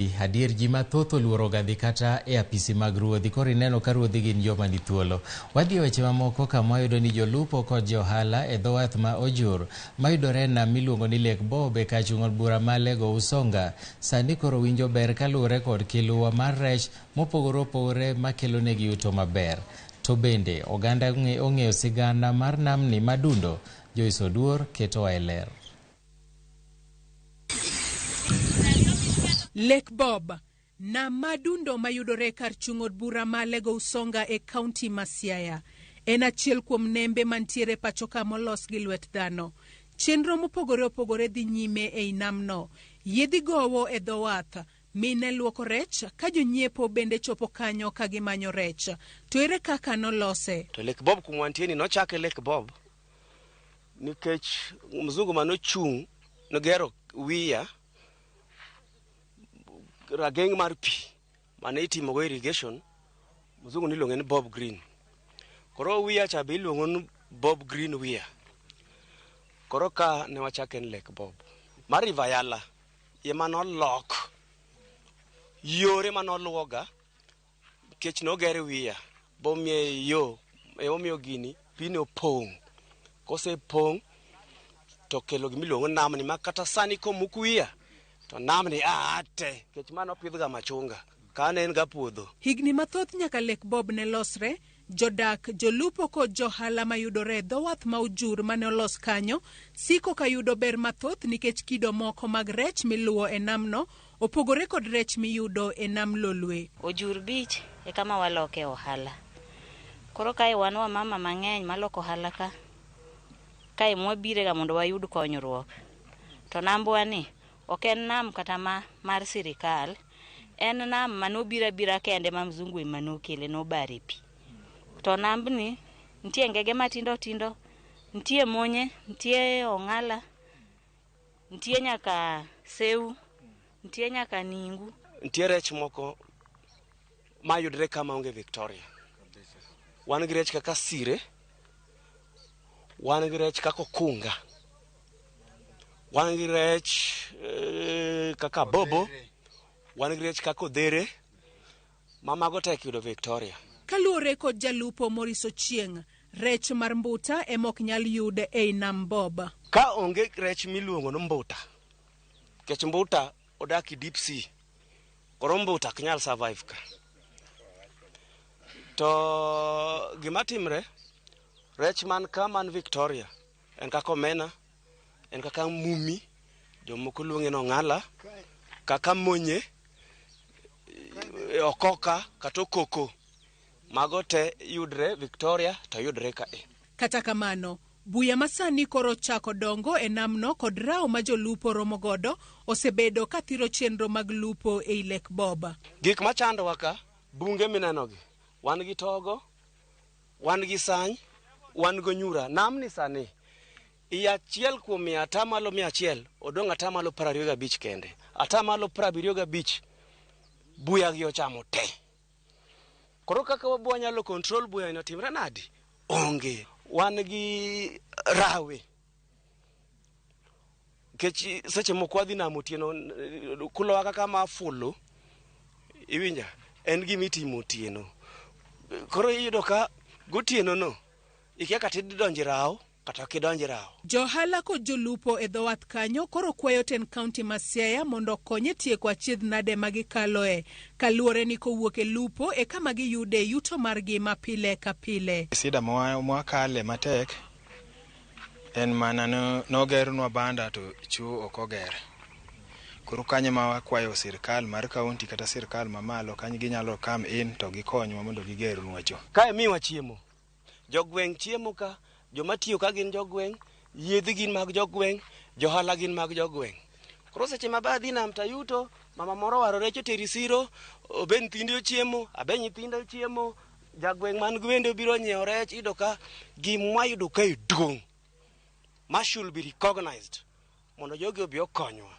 Adier ji mathoth oluoro ga dhi kata e apisi mag ruodhi koro ineno ka ruodhi gin joma ni thuolo. Wadhi e weche mamoko kama wayudo ni jolupo kod johala e dho wath ma Ojur mayudore e nam miluongo ni Lake Bob e kar chung' od bura ma Alego Usonga sani koro winjo ber kaluwore kod kiluwa mar rech mopogore opogore makelo negi yuto maber. To bende oganda ong'eyo sigana mar namni madundo? Joyce Oduor ketowa e ler. Lake Bob, nam madundo mayudore kar chung' od bura ma Alego Usonga e kaunti ma Siaya, en achiel kuom nembe mantiere pachoka molos gi lwet dhano. Chenro mopogore opogore dhi nyime ei namno. Yiedhi gowo e dho wath, mine luoko rech ka jonyiepo bende chopo kanyo ka gimanyo rech. To ere kaka nolose? To Lake Bob kuma wantie ni nochake Lake Bob nikech mzungu manochung' nogero wiya rageng' mar pi mane itimogo irrigation, mzungu niluonge ni Bob Green. Koro wiya cha be iluongo ni Bob Green wiya. Koro ka ne wachake ni Lake Bob. Mar River Yala ema nolok yore manoluwoga nikech noger wiya bomiye yo emomiyo gini pini opong'. Kosepong' to kelo gimiluongo ni namni ma kata sani komuk wiya to namni a te nikech ma nopidhga machunga ka ne en ga puodho. Higni mathoth nyaka Lake Bob ne losre, jodak, jolupo kod johala mayudore e dho wath ma Ojur mane olos kanyo siko ka yudo ber mathoth nikech kido moko mag rech miluwo e namno opogore kod rech miyudo e nam Lolwe. Ojur Beach e kama waloke ohala. Koro kae wan wamama mang'eny maloko ohala ka. Kae mwabirega mondo wayud konyruok. To nambwa ni ok en nam kata ma mar sirikal, en nam manobiro abira kende ma mzungu ema nokele nobare pi. To nambni nitie ngege matindo tindo, nitie monye, nitie ong'ala, nitie nyaka seu, nitie nyaka ningu. Nitie rech moko mayudre kama onge Victoria. Wan gi rech kaka sire, wan gi rech kaka okunga, wan gi rech kaka bobo, wan gi rech kaka odhere, ma mago tek yudo Victoria. Kaluwore kod jalupo Maurice Ochieng', rech mar mbuta ema ok nyal yud ei nam Bob. Ka onge rech miluongo ni mbuta, nikech mbuta odak e deep sea, koro mbuta ok nyal survive ka. To gima timre, rech man ka man Victoria en kaka omena, en kaka mumi, jomoko luonge ni ong'ala, kaka monye, okoka kata okoko. Mago te yudre Victoria to yudre ka e. Kata kamano, buya masani koro chako dongo e namno kod rawo ma jolupo romo godo osebedo ka thiro chenro mag lupo ei Lake Bob. Gik machandowa ka, bunge minenogi, wan gi togo, wan gi sany, wan gi onyura. Namni sani, i achiel kuom mia atamalo 100, odong' atamalo 25 kende. Atamalo 75 buya gi ochamo te. Koro kaka wabo wanyalo control buya ni otimre nadi? Onge. Wan gi rawe. Nikech seche moko wadhi nam otieno, kulowa kaka ma fulu, iwinja, en gima itimo otieno. Koro iyudo ka gotieno no, ikia kata idhi donjo e rawo kata ok idonj e rawo. Johala kod jolupo e dho wath kanyo koro kwayo tend kaunti ma Siaya mondo okony e tieko achiedh nade ma gikaloe kaluwore ni kowuok e lupo e kama giyude yuto margi ma pile ka pile. Sida mwakale matek en mana nogernwa banda to choo ok oger. Koro kanyo ma wakwayo sirkal mar kaunti kata sirkal mamalo kanyo ginyalo come in to gikonywa mondo gigernwa choo. Kae miwa chiemo. Jogweng' chiemo ka, joma tiyo ka gin jogweng', yiedhi gin mag jogweng', johala gin mag jogweng'. Koro seche ma adhi nam tayuto, mama moro owaro rech otero e siro, obe nyithinde ochiemo, abe nyithinda ochiemo, jagweng' man gwende obiro nyiewo rech, iyudo ka gimwa yudo kae duong' ma should be recognized mondo jogi obi okonywa.